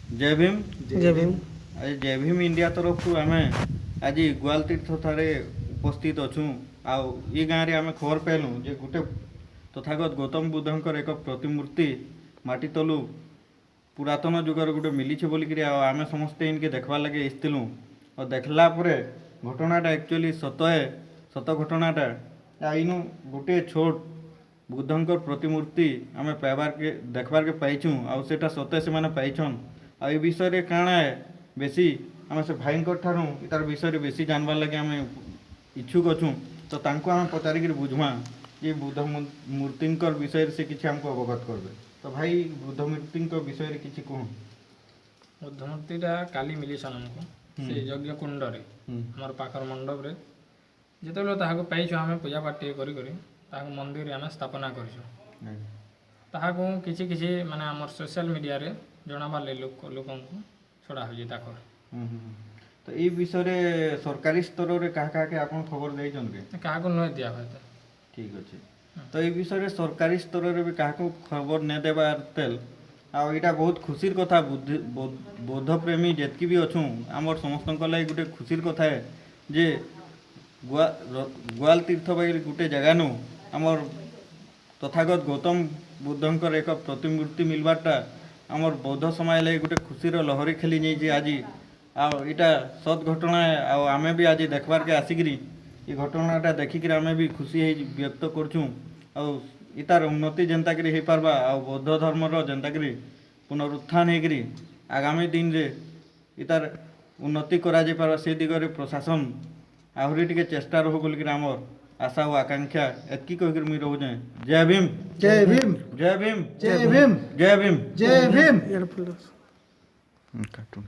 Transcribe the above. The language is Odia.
ଜୟ ଭୀମ। ଜୟ ଭୀମ। ଆଜି ଜୟ ଭୀମ ଇଣ୍ଡିଆ ତରଫରୁ ଆମେ ଆଜି ଗୁଆଲ ତୀର୍ଥ ଠାରେ ଉପସ୍ଥିତ ଅଛୁଁ। ଆଉ ଇ ଗାଁରେ ଆମେ ଖବର ପାଇଲୁ ଯେ ଗୋଟେ ତଥାଗତ ଗୌତମ ବୁଦ୍ଧଙ୍କର ଏକ ପ୍ରତିମୂର୍ତ୍ତି ମାଟି ତଲୁ ପୁରାତନ ଯୁଗର ଗୋଟେ ମିଲିছে ବୋଲିକିରି। ଆଉ ଆମେ ସମସ୍ତେ ଇନକେ ଦେଖବାର୍ ଲାଗି ଆସିଥିଲୁ। ଆଉ ଦେଖିଲା ପରେ ଘଟଣାଟା ଆକ୍ଚୁଆଲି ସତ ଏ, ସତ ଘଟଣାଟା। ଆଉ ଇନୁ ଗୋଟେ ଛୋଟ ବୁଦ୍ଧଙ୍କର ପ୍ରତିମୂର୍ତ୍ତି ଆମେ ପାଇବାର୍କେ ଦେଖବାର୍କେ ପାଇଛୁଁ। ଆଉ ସେଟା ସତେ ସେମାନେ ପାଇଛନ୍। ଆଉ ଏ ବିଷୟରେ କାଣା ବେଶୀ ଆମେ ସେ ଭାଇଙ୍କର ଠାରୁ ତାର ବିଷୟରେ ବେଶୀ ଜାନବାର୍ ଲାଗି ଆମେ ଇଚ୍ଛୁକ ଅଛୁଁ। ତ ତାଙ୍କୁ ଆମେ ପଚାରିକିରି ବୁଝମା ଯେ ବୁଦ୍ଧ ମୂର୍ତ୍ତିଙ୍କର ବିଷୟରେ ସେ କିଛି ଆମକୁ ଅବଗତ କରିବେ। ତ ଭାଇ, ବୁଦ୍ଧ ମୂର୍ତ୍ତିଙ୍କ ବିଷୟରେ କିଛି କୁହନ୍। ବୁଦ୍ଧ ମୂର୍ତ୍ତିଟା କାଲି ମିଳିଛନ୍ ଆମକୁ ସେ ଯଜ୍ଞ କୁଣ୍ଡରେ, ଆମର ପାଖର ମଣ୍ଡପରେ। ଯେତେବେଳେ ତାହାକୁ ପାଇଛୁ, ଆମେ ପୂଜା ପାଠ ଟିକେ କରି କରି ତାହାକୁ ମନ୍ଦିରରେ ଆମେ ସ୍ଥାପନା କରିଛୁ। ତାହାକୁ କିଛି କିଛି ମାନେ ଆମର ସୋସିଆଲ ମିଡ଼ିଆରେ ଜଣାବାର ଲାଗି ଲୋକଙ୍କୁ ଛଡ଼ା ହେଉଛି ତାକର। ହୁଁ, ହୁଁ, ହୁଁ। ତ ଏଇ ବିଷୟରେ ସରକାରୀ ସ୍ତରରେ କାହା କାହାକେ ଆପଣ ଖବର ଦେଇଛନ୍ କି? କାହାକୁ ନୁହେଁ ଦିଆ ହୁଏ। ଠିକ୍ ଅଛି। ତ ଏଇ ବିଷୟରେ ସରକାରୀ ସ୍ତରରେ ବି କାହାକୁ ଖବର ନ ଦେବାର ତେଲ। ଆଉ ଏଇଟା ବହୁତ ଖୁସିର କଥା। ବୌଦ୍ଧ ପ୍ରେମୀ ଯେତ୍କି ବି ଅଛୁଁ, ଆମର ସମସ୍ତଙ୍କ ଲାଗି ଗୋଟେ ଖୁସିର କଥା ଏ ଯେ ଗୁଆଲ ତୀର୍ଥ ବାଗିର ଗୋଟେ ଜାଗାନୁ ଆମର ତଥାଗତ ଗୌତମ ବୁଦ୍ଧଙ୍କର ଏକ ପ୍ରତିମୂର୍ତ୍ତି ମିଲବାରଟା ଆମର ବୌଦ୍ଧ ସମାଜ ଲାଗି ଗୋଟେ ଖୁସିର ଲହରୀ ଖେଲି ଯାଇଛି ଆଜି। ଆଉ ଏଇଟା ସତ୍ ଘଟଣା ଏ। ଆଉ ଆମେ ବି ଆଜି ଦେଖବାର୍କେ ଆସିକିରି ଏ ଘଟଣାଟା ଦେଖିକିରି ଆମେ ବି ଖୁସି ହେଇ ବ୍ୟକ୍ତ କରୁଛୁଁ। ଆଉ ଇତାର ଉନ୍ନତି ଯେନ୍ତାକିରି ହେଇପାରବା ଆଉ ବୌଦ୍ଧ ଧର୍ମର ଯେନ୍ତାକିରି ପୁନରୁତ୍ଥାନ ହେଇକିରି ଆଗାମୀ ଦିନରେ ଇତାର ଉନ୍ନତି କରାଯାଇ ପାରବା, ସେ ଦିଗରେ ପ୍ରଶାସନ ଆହୁରି ଟିକେ ଚେଷ୍ଟା ରହୁ ବୋଲିକିରି ଆମର ଆଶା ଓ ଆକାଂକ୍ଷା। ଏତ୍କି କହିକିରି ମୁଇଁ ରହୁଛେଁ। ଜୟ ଭୀମ। ଜୟ ଭୀମ। ଜୟ ଭୀମ। ଜୟ ଭୀମ। ଜୟ ଭୀମ। ଜୟ ଭୀମ। କାଟୁନ।